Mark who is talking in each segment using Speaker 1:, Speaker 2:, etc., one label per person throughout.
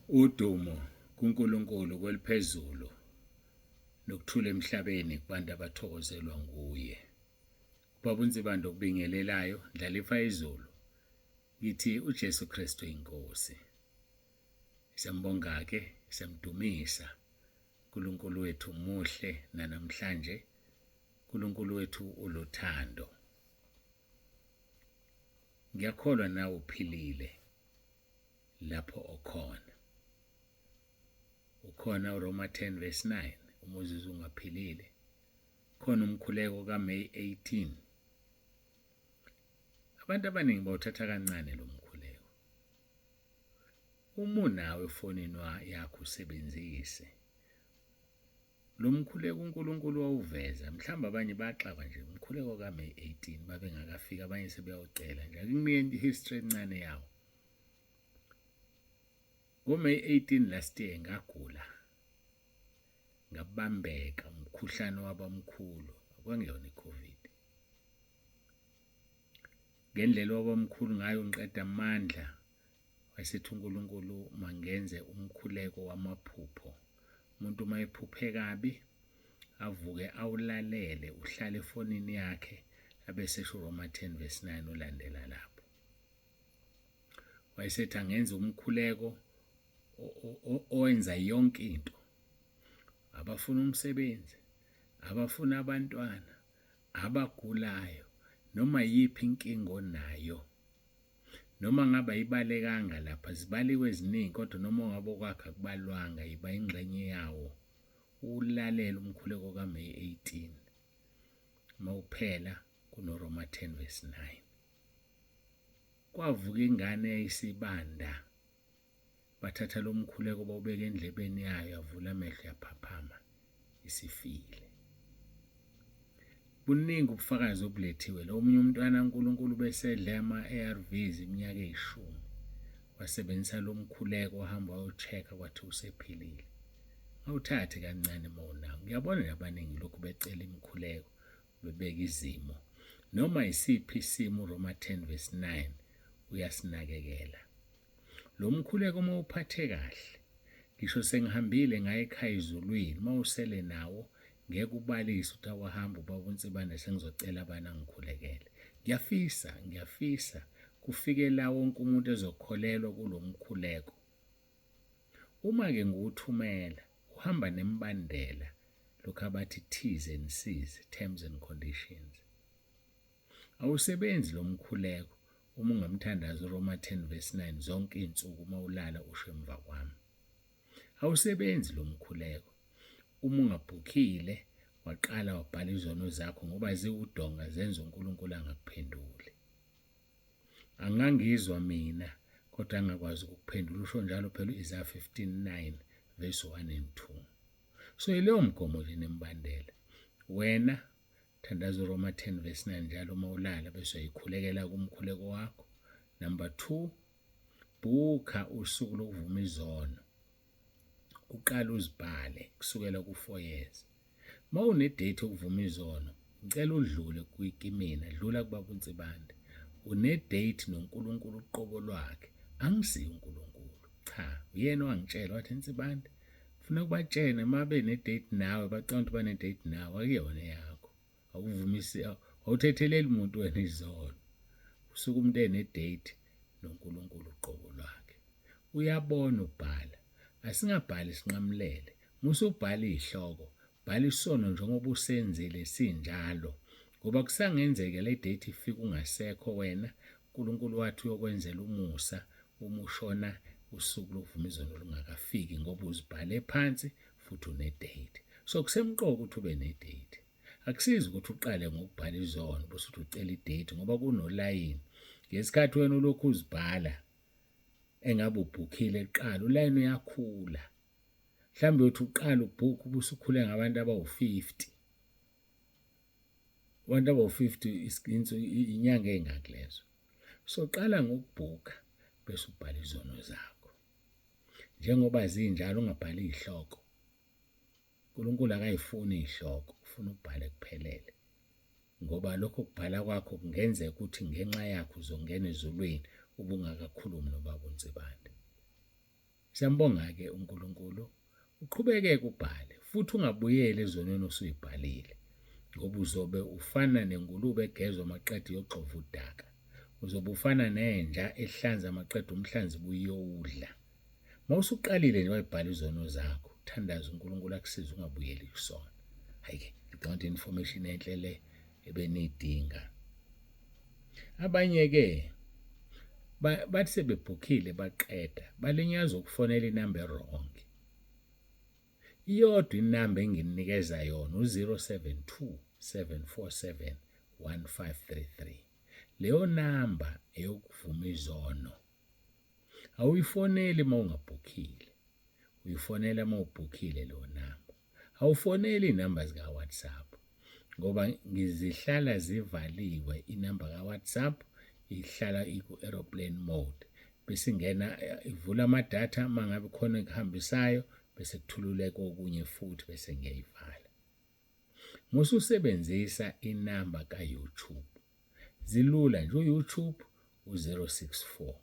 Speaker 1: Udumo kuNkulunkulu kweliphezulu nokuthula emhlabeni kubantu abathokozelwa nguye. Baba uNsibande okubingelelayo, Ndlalifa izulu. Ngithi uJesu Kristu inkosi. Siyambonga ke, siyamdumisa. uNkulunkulu wethu muhle nanamhlanje. uNkulunkulu wethu uluthando. Ngiyakholwa nawe uphilile lapho okhona. Ukhona uRoma 10 verse 9 uma uzizwa ungaphilile. Khona umkhuleko kaMay 18. Abantu abaningi bawuthatha kancane lo mkhuleko. Uma unawo efonini yakho usebenzise. Lo mkhuleko uNkulunkulu wawuveza, mhlawumbe abanye baxakwa nje umkhuleko kaMay 18 babengakafiki, abanye sebeyawucela nje. Ake nginike i-history encane yawo. NgoMay 18 last year ngagula, ngabambeka umkhuhlane waba mkhulu, akwangeyona i-COVID. Ngendlela owaba mkhulu ngayo ngiqeda amandla, wayesethi uNkulunkulu mangenze umkhuleko wamaphupho. Umuntu uma ephuphe kabi avuke awulalele, uhlale efonini yakhe abese esho Roma 10 verse 9 ulandela lapho. Wayesethi angenza umkhuleko owenza yonke into. Abafuna umsebenzi, abafuna abantwana, abagulayo, noma yiphi inkinga onayo. Noma ngabe ayibalekanga lapha, zibaliwe eziningi kodwa noma ungabe okwakho akubalwanga, yiba ingxenye yawo. Uwulalele umkhuleko kaMay 18. Uma uphela kunoRoma 10 verse 9. Kwavuka ingane eyayisibanda. Bathatha lo mkhuleko bawubeka endlebeni yayo, yavula amehlo yaphaphama isifile. Buningi ubufakazi obulethiwe. Lo omunye umntwana kaNkulunkulu besedle ama-ARVs iminyaka eyishumi. Wasebenzisa lo mkhuleko wahamba wayocheck-a kwathi usephilile. Awuthathe kancane uma unawo. Ngiyabona nje abaningi lokhu becela imikhuleko bebeka izimo. Noma isiphi isimo uRoma 10 verse 9 uyasinakekela. Lo mkhuleko uma uphathe kahle, ngisho sengihambile ngaya ekhaya ezulwini, uma usele nawo ngeke ubalise ukuthi awahamba ubaba uNsibande sengizocela abana ngikhulekele. Ngiyafisa, ngiyafisa kufike la wonke umuntu ezokholelwa kulo mkhuleko. Uma-ke ngiwuthumela, uhamba nemibandela, lokhu abathi T's and C's, terms and conditions. Awusebenzi lo mkhuleko uma ungamthandazi uRoma 10 verse 9 zonke izinsuku uma ulala usho emva kwami. Awusebenzi lo mkhuleko uma ungabhukhile waqala wabhala izono zakho ngoba ziwudonga zenza uNkulunkulu angakuphenduli. Angangizwa mina kodwa angakwazi ukukuphendula usho njalo phela u-Isaya 15:9 verse 1 and 2. So yileyo mgomo nje nemibandela. Wena Thandaza uRoma 10 verse 9 njalo uma ulala bese uyayikhulekela kumkhuleko wakho. Number 2, bhukha usuku lokuvuma izono. Uqale uzibhale kusukela ku-4 years. Uma une-date yokuvuma izono, ngicela udlule kimina, dlula kubaba uNsibande. Une-date noNkulunkulu uqobo lwakhe. Angisiye uNkulunkulu. Cha, uyena owangitshela wathi Nsibande, Funa kubatshene uma bene-date nawe bacabanga ukuthi bane-date nawe akuyona eyakho. Awuvumisi awuthetheleli muntu wena izono. Usuke umuntu ene-date noNkulunkulu uqobo lwakhe. Uyabona ubhala. Asingabhali sinqamulele. Musa ubhala izihloko. Bhala isono njengoba usenzile sinjalo. Ngoba kusangenzeka le date ifike ungasekho wena, uNkulunkulu wathi uyokwenzela umusa uma ushona usuku lokuvuma izono lungakafiki ngoba uzibhale phansi futhi une-date. So kusemqoka ukuthi ube ne-date. Akusizi ukuthi uqale ngokubhala izono bese uthi ucela i-date ngoba kunolayini. Ngesikhathi wena ulokhu uzibhala engabe ubhukhile kuqala, ulayini uyakhula. Mhlawumbe uyothi uqala ubhukhe ubusukhule ngabantu abawu-50. Abantu abawu-50 inyanga ey'ngaki lezo? So qala ngokubhukha bese ubhala izono zakho. Njengoba zinjalo ungabhali iy'hloko. uNkulunkulu akayifuni iy'hloko, ufuna ubhale kuphelele. Ngoba lokho kubhala kwakho kungenzeka ukuthi ngenxa yakho uzongena ezulwini ubungakakhulumi nobaba uNsibande. Siyambonga-ke uNkulunkulu. Uqhubeke-ke ubhale futhi ungabuyeli ezonweni osuyibhalile ngoba uzobe ufana nengulube egezwa maqede iyoxova udaka. Uzobe ufana nenja ehlanza maqede umhlanzi ibuye iyowudla. Uma usuqalile nje wayibhala izono zakho, thandaza uNkulunkulu akusize ungabuyeli kusona. Hhayi-ke ngicabanga ukuthi information enhle le ebeniyidinga. Abanye-ke bathi sebebhukhile baqeda balinyazwa ukufonela inamba e-wrong. Iyodwa inamba engininikeza yona u-072 747 1533. Leyo namba eyokuvuma izono. Awuyifoneli uma ungabhukhile, uyifonela uma ubhukhile leyo namba. Awufoneli iy'namba zika-WhatsApp ngoba ngizihlala zivaliwe inamba ka-WhatsApp ihlala iku-aeroplane mode bese ingena ivula amadatha uma ngabe khona ekuhambisayo bese kuthululeka okunye futhi bese ngiyayivala. Mususebenzisa inamba ka-YouTube Zilula nje uYouTube u-064,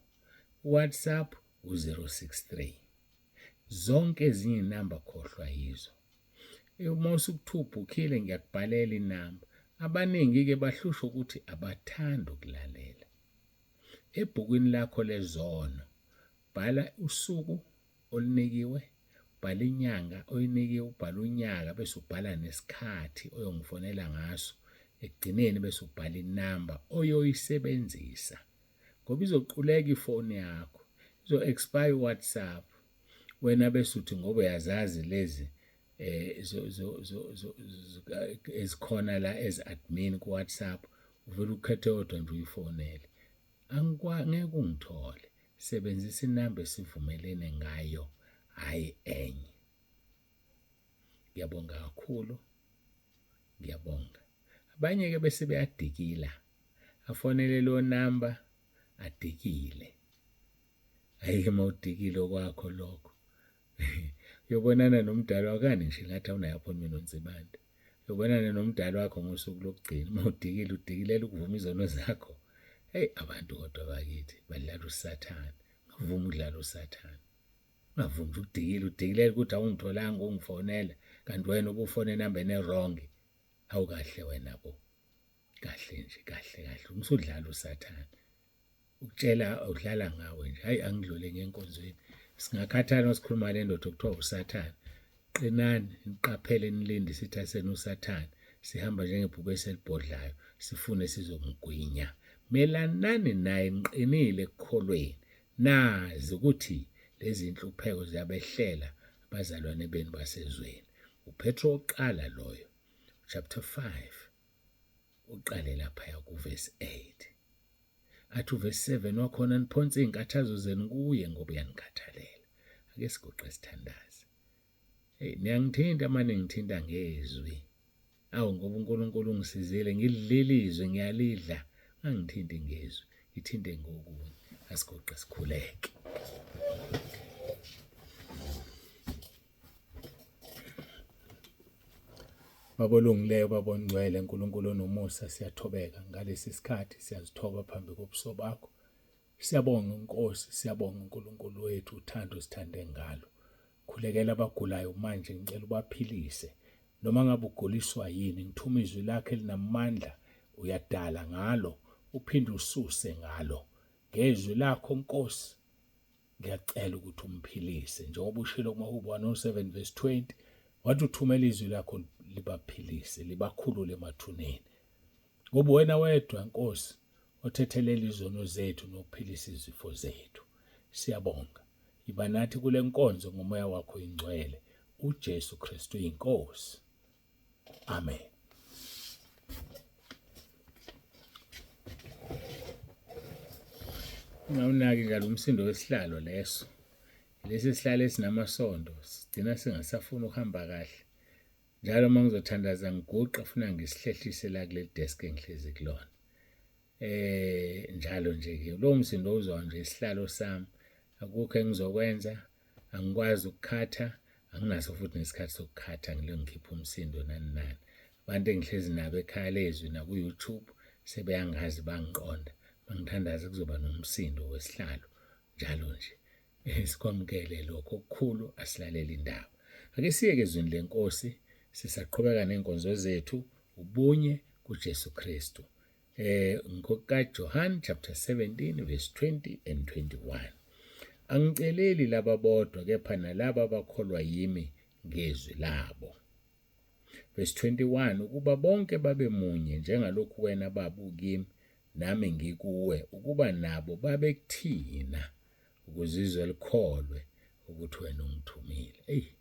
Speaker 1: uWhatsApp u-063. Zonke ezinye inamba khohlwa yizo. Uma usukuthiwa ubhukhile ngiyakubhalela inamba. Abaningi-ke bahlushwa ukuthi abathandi ukulalela. Ebhukwini lakho lezono bhala usuku olunikiwe, ubhala inyanga oyinikiwe, ubhala unyaka bese ubhala nesikhathi oyongifonela ngaso. Ekugcineni bese ubhala inamba oyoyisebenzisa ngoba izoquleka ifoni yakho, izo-expire uWhatsApp. Wena bese uthi ngoba uyazazi lezi eh ezikhona la as admin ku WhatsApp uvele ukhethe yodwa nje uyifonele. Angikwa ngeke ungithole. Sebenzisa inamba esivumelene ngayo hhayi enye. Ngiyabonga kakhulu. Ngiyabonga. Abanye-ke bese beyadikila. Afonele lo namba adikile. Hhayi-ke uma udikile okwakho lokho. Uyobonana nomdali wakho kani ngisho ngathi awunayo appointment noNsibande. Uyobonana nomdali wakho ngosuku lokugcina. Uma udikile udikilela ukuvuma izono zakho. Hey abantu kodwa bakithi badlala uSathane. Ungavumi ukudlala uSathane. Ungavumi nje ukudikila udikilela ukuthi awungitholanga ungifonela kanti wena ubufone inamba ene-wrong. Awukahle wena bo. Kahle nje kahle kahle usudlala uSathane. Ukutshela udlala ngawe nje. Hayi angidlule ngenkonzweni. Singakhathala sikhuluma le ndoda okuthiwa uSathane. Qinani, niqaphele nilinde isitha senu uSathane. Sihamba njengebhubesi elibhodlayo, sifune sizomgwinya. Melanani naye niqinile ekukholweni. Nazi ukuthi lezi nhlupheko ziyabehlela abazalwane benu basezweni. UPetro wokuqala loyo, chapter 5 uqale laphaya kuvesi 8. Athi uvesi 7 wakhona niphonse iy'nkathazo zenu kuye ngoba uyanikhathalela. Ake siguqe sithandaze. Hey, niyangithinta mane ngithinta ngezwi. Awu ngoba uNkulunkulu ungisizile ngilidlile izwi ngiyalidla. Ungangithinti ngezwi, ngithinte ngokunye. Asiguqe sikhuleke. Baba olungileyo, Baba ongcwele, Nkulunkulu onomusa, siyathobeka ngalesi sikhathi, siyazithoba phambi kobuso bakho. Siyabonga Nkosi, siyabonga uNkulunkulu wethu uthando sithande ngalo. Khulekela abagulayo manje, ngicela ubaphilise. Noma ngabe uguliswa yini, ngithuma izwi lakhe elinamandla, uyadala ngalo, uphinde ususe ngalo. Ngezwi lakho Nkosi, Ngiyacela ukuthi umphilise njengoba ushilo kumaHubo 107 verse 20 wathi uthumela izwi lakho libaphilise libakhulule emathuneni ngoba wena wedwa Nkosi othethelela izono zethu nokuphilisa izifo zethu. Siyabonga. Yiba nathi kule nkonzo ngomoya wakho ingcwele uJesu Kristu inkosi. Amen. Ungawunaki njalo umsindo wesihlalo leso. Lesi sihlalo esinamasondo sigcina singasafuni ukuhamba kahle. Njalo uma ngizothandaza ngiguqa funa ngisihlehlise la kuleli desk engihlezi kulona. Njalo nje ke lo msindo owuzwayo nje isihlalo sami akukho engizokwenza angikwazi ukukhatha anginaso futhi nesikhathi sokukhatha ngile ngikhipha umsindo nani nani abantu engihlezi nabo ekhaya lezwi naku-YouTube sebeyangazi bangiqonda bangithandaza kuzoba nomsindo wesihlalo njalo nje. Sikwamukele lokho okukhulu, asilalele indaba. Ake siyeke ezwini lenkosi, sisaqhubeka nenkonzo zethu, ubunye kuJesu Kristu. NgokaJohn chapter 17 verse 20 and 21. Angiceleli laba bodwa kepha nalaba abakholwa yimi ngezwi labo. Verse 21 ukuba bonke babe munye njengalokhu wena Baba ukimi nami ngikuwe ukuba nabo babe kuthina ukuze izwe likholwe ukuthi wena ungithumile. Eyi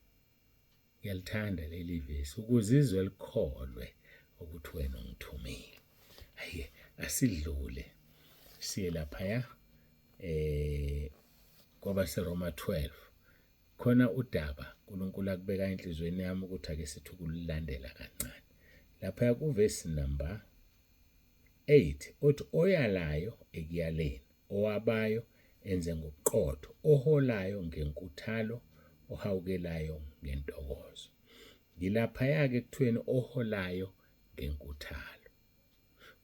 Speaker 1: ngiyalithanda leli vesi ukuze izwe likholwe ukuthi wena ungithumile. Hayi asidlule siye laphaya kwabaseRoma 12 khona udaba uNkulunkulu akubeka enhlizweni yami ukuthi ake sithi ukululandela kancane. Lapha kuvesi number 8 othi oyalayo ekuyaleni, owabayo enze ngobuqotho, oholayo ngenkuthalo, ohawukelayo ngentokozo. Ngilaphaya-ke ekuthiweni oholayo ngenkuthalo.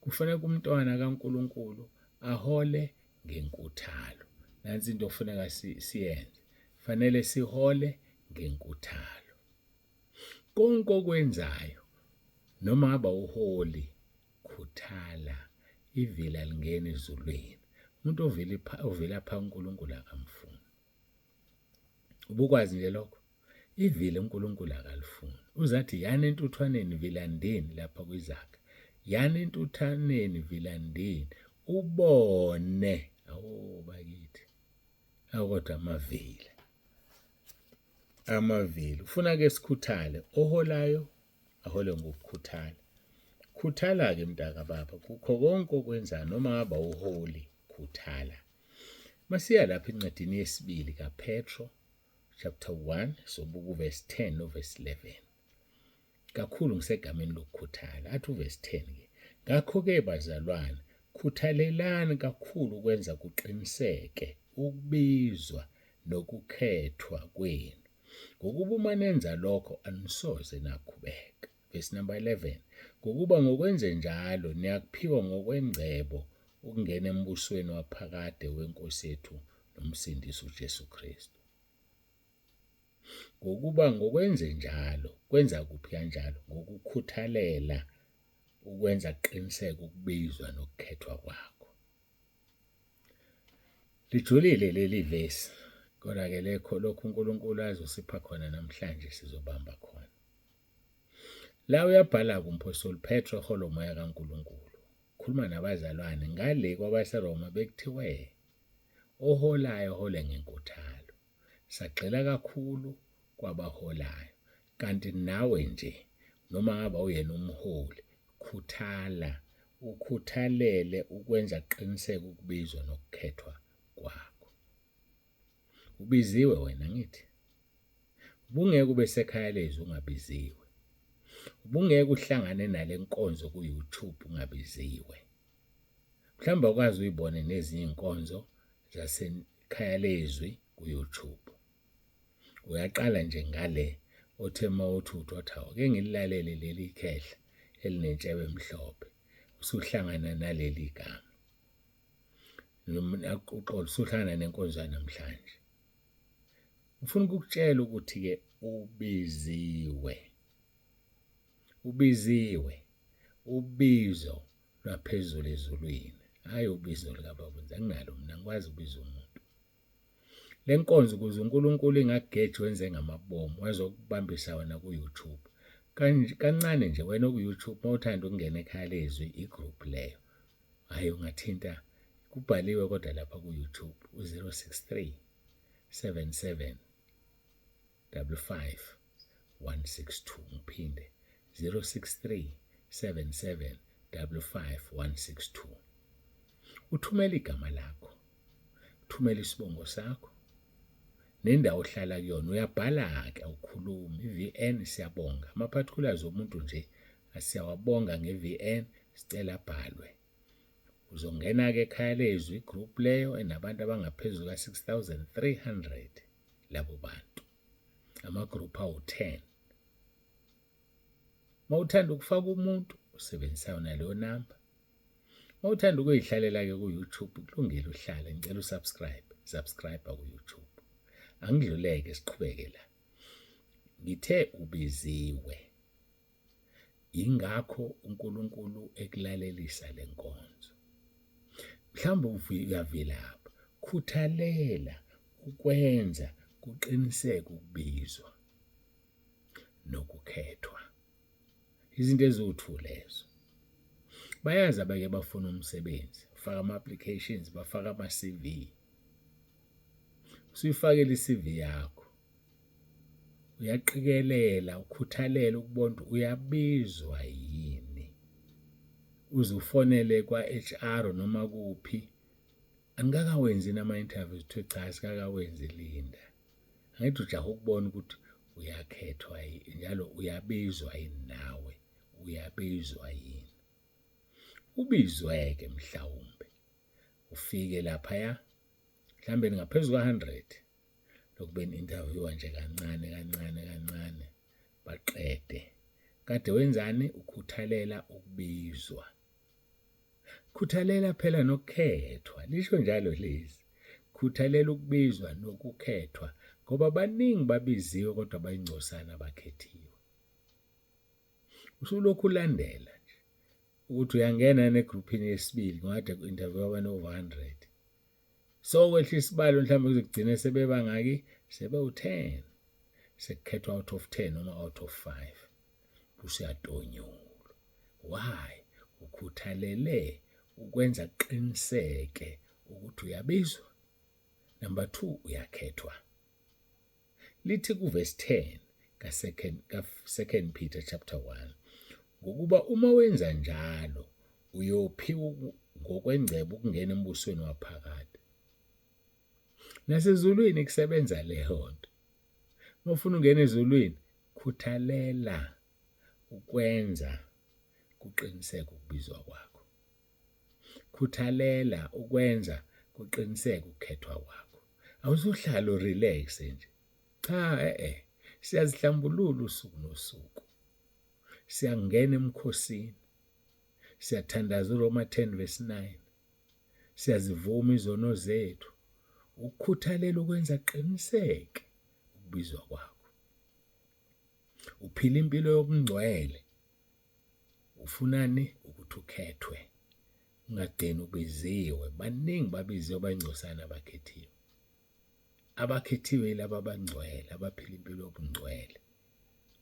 Speaker 1: Kufanele umntwana kaNkulunkulu ahole ngenkuthalo. Nansi into okufuneka siyenze. Fanele sihole ngenkuthalo. Konke okwenzayo noma ngaba uholi khuthala ivila lingena ezulwini. Umuntu ovila pha uNkulunkulu akamfuni. Ubukwazi nje lokho? Ivila uNkulunkulu akalifuni. Uzathi yani entuthwaneni vilandini lapha kwiZaga. Yani entuthwaneni vilandini ubone. Awu bakithi. Awu kodwa amavila. Amavila. Ufuna ke sikhuthale. Oholayo ahole ngokukhuthala. Khuthala-ke mntaka baba kukho konke okwenzayo noma ngaba uholi khuthala. Masiya lapha encwadini yesibili kaPetro chapter 1 sobuka uverse 10 noverse 11. Kakhulu ngisegameni lokukhuthala. Athi uverse 10 ke. Ngakho-ke bazalwane khuthalelani kakhulu ukwenza kuqiniseke ukubizwa nokukhethwa kwenu. Ngokuba uma nenza lokho anisoze nakhubeka. Verse number 11. Ngokuba ngokwenze njalo niyakuphiwa ngokwengcebo ukungena embusweni waphakade wenkosi yethu nomsindisi uJesu Kristu. Ngokuba ngokwenze njalo, kwenza kuphi kanjalo? Ngokukhuthalela ukwenza kuqiniseke ukubizwa nokukhethwa kwakho. Lijulile leli vesi, kodwa-ke lekho lokhu uNkulunkulu azosipha khona namhlanje sizobamba khona. La uyabhala-ke umphostoli Petro eholwa umoya kaNkulunkulu. Khuluma nabazalwane ngale kwabaseRoma bekuthiwe oholayo hole ngenkuthalo. Sagxila kakhulu kwabaholayo kanti nawe nje noma ngaba uyena umholi khuthala ukhuthalele ukwenza qiniseke ukubizwa nokukhethwa kwakho. Ubiziwe wena ngithi. Ubungeke ube sekhaya lezwi ungabiziwe. Ubungeke uhlangane nale nkonzo ku-YouTube ungabiziwe. Mhlawumbe awukaze uyibone nezinye iy'nkonzo zasekhaya lezwi ku-YouTube. Uyaqala nje ngale othe uma uthi uthi wathi hawu ake ngililalele leli khehla elinentshebe emhlophe usuhlangana naleli gama. Uxolo usuhlangana nenkonzo yanamhlanje. Ngifuna ukukutshela ukuthi-ke ubiziwe. Ubiziwe. Ubizo lwaphezulu ezulwini. Hhayi ubizo likababa anginalo mina angikwazi ukubiza umuntu. Le nkonzo ukuze uNkulunkulu ingakugeji wenze ngamabomu wazokubambisa wena ku-YouTube. Kancane nje wena oku-YouTube uma uthanda ukungena ekhaya lezwi i-group leyo. Hhayi ungathinta kubhaliwe kodwa lapha ku-YouTube u-063 77 55 162 ngiphinde 063 77 55 162 uthumela igama lakho uthumela isibongo sakho nendawo ohlala kuyona uyabhala-ke awukhulumi i-VN siyabonga ama-particulars omuntu nje asiyawabonga nge-VN sicela abhalwe uzongena-ke ekhaya lezwi group leyo enabantu abangaphezu ka-6300 labo bantu ama-group awu-10 uma uthanda ukufaka umuntu usebenzisa yona leyo namba uma uthanda ukuyihlalela-ke ku-YouTube kulungile uhlale ngicela usubscribe subscribe ku-YouTube. Angidluleke siqhubeke la. Ngithe ubiziwe. Ingakho uNkulunkulu ekulalelisa lenkonzo. Mhlawumbe uyavilapha, khuthalela ukwenza kuqiniseke ukubizwa nokukhethwa. Izinto eziwu-two lezo. Bayazi abake bafuna umsebenzi, bafaka ama-applications, bafaka ama-CV. Usuyifakile i-CV yakho, uyaqikelela ukhuthalele ukubona ukuthi uyabizwa yini uze ufonele kwa-HR noma kuphi angikakawenzi nama-interviews kuthiwe cha sikakawenzi linda angithi ujaha ukubona ukuthi uyakhethwa njalo uyabizwa yini nawe uyabizwa yini ubizweke mhlawumbe ufike laphaya mhlawumbe ngaphezu kwa-100 lokhu beni-interviewa nje kancane kancane kancane baqede kade wenzani ukhuthalela ukubizwa khuthalela phela nokukhethwa lisho njalo lezi khuthalela ukubizwa nokukhethwa ngoba baningi babiziwe kodwa bayingcosana abakhethiwe usulokhu ulandela nje ukuthi uyangena negruphini yesibili ngade ku-interview abane-over 100 so kwehla isibalo mhlawumbe kuzogcina sebebangaki sebewu-10 sekukhethwa out of 10 noma out of 5 usuyatonyulwa why ukhuthalele ukwenza qiniseke ukuthi uyabizwa number 2 uyakhethwa Lithi kuvesi 10 ka-2 Peter chapter 1 ngokuba uma wenza njalo uyophiwa ngokwengcebo ukungena embusweni waphakade. Nasezulwini kusebenza leyo nto. Uma ufuna ungena ezulwini, khuthalela ukwenza kuqiniseke ukubizwa kwakho. Khuthalela ukwenza kuqiniseke ukukhethwa kwakho. Awuzuhlala urelax nje. Cha eh eh siyazihlambulula usuku nosuku. Siyangena emkhosini. Siyathandaza uRoma 10 verse 9. Siyazivuma izono zethu. Ukukhuthalela ukwenza qiniseke ukubizwa kwakho. Uphila impilo yobungcwele. Ufunani ukuthi ukhethwe ungagcini ubiziwe baningi babiziwe bayingcosana abakhethiwe abakhethiwe yilaba abangcwele abaphila impilo yobungcwele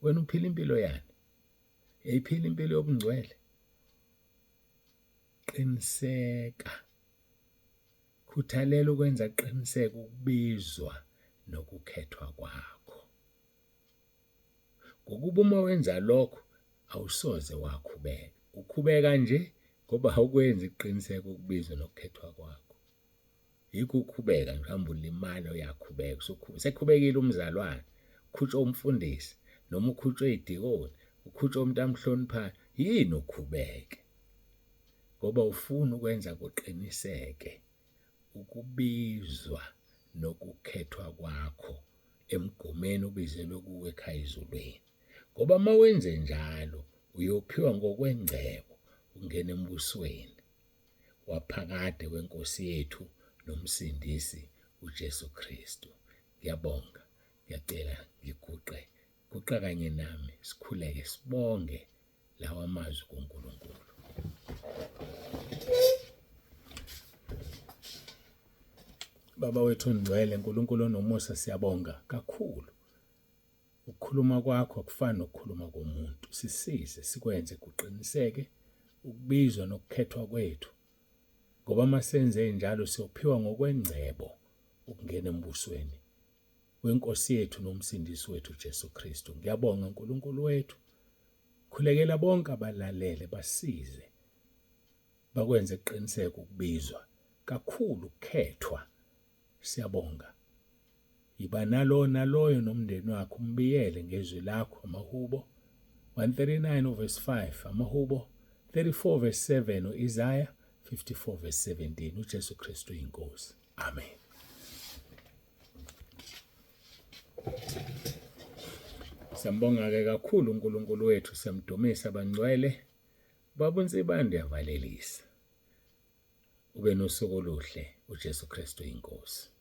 Speaker 1: wena uphila impilo yani yayiphila impilo yobungcwele qiniseka khuthalela ukwenza qiniseka ukubizwa nokukhethwa kwakho Ngokuba uma wenza lokho awusoze wakhubeka. Ukhubeka nje ngoba awukwenzi kuqiniseka ukubizwa nokukhethwa kwakho. Yikho ukhubeka nje uhamba ulimala uyakhubeka. Sekhubekile umzalwane, ukhutshwe umfundisi noma ukhutshwe idikoni, ukhutshwe umuntu amhloniphayo, yini ukhubeke? Ngoba ufuna ukwenza kuqiniseke ukubizwa nokukhethwa kwakho emgomeni obizelwe kuwo ekhaya ezulwini. Ngoba uma wenze njalo uyophiwa ngokwengcebo ungena embusweni waphakade wenkosi yethu nomsindisi uJesu Kristu. Ngiyabonga, ngiyacela ngiguqe, guqa kanye nami sikhuleke sibonge lawa mazwi kuNkulunkulu. Baba wethu ongcwele, uNkulunkulu onomusa, siyabonga kakhulu. Ukukhuluma kwakho akufani nokukhuluma komuntu. Sisize sikwenze kuqiniseke ukubizwa nokukhethwa kwethu. Ngoba uma senze njalo siyophiwa ngokwengcebo ukungena embusweni wenkosi yethu nomsindisi wethu Jesu Kristu. Ngiyabonga uNkulunkulu wethu. Khulekela bonke abalalele basize bakwenze kuqiniseke ukubizwa kakhulu ukukhethwa. Siyabonga. Yiba nalo naloyo nomndeni wakho umbiyele ngezwi lakho amahubo 139 verse 5 amahubo 34 verse 7 uIsaya 54 verse 17 uJesu Kristu inkosi. Amen. Siyambonga-ke kakhulu uNkulunkulu wethu, siyamdumisa bangcwele. Baba uNsibande uyavalelisa. Ube nosuku oluhle, uJesu Kristu inkosi.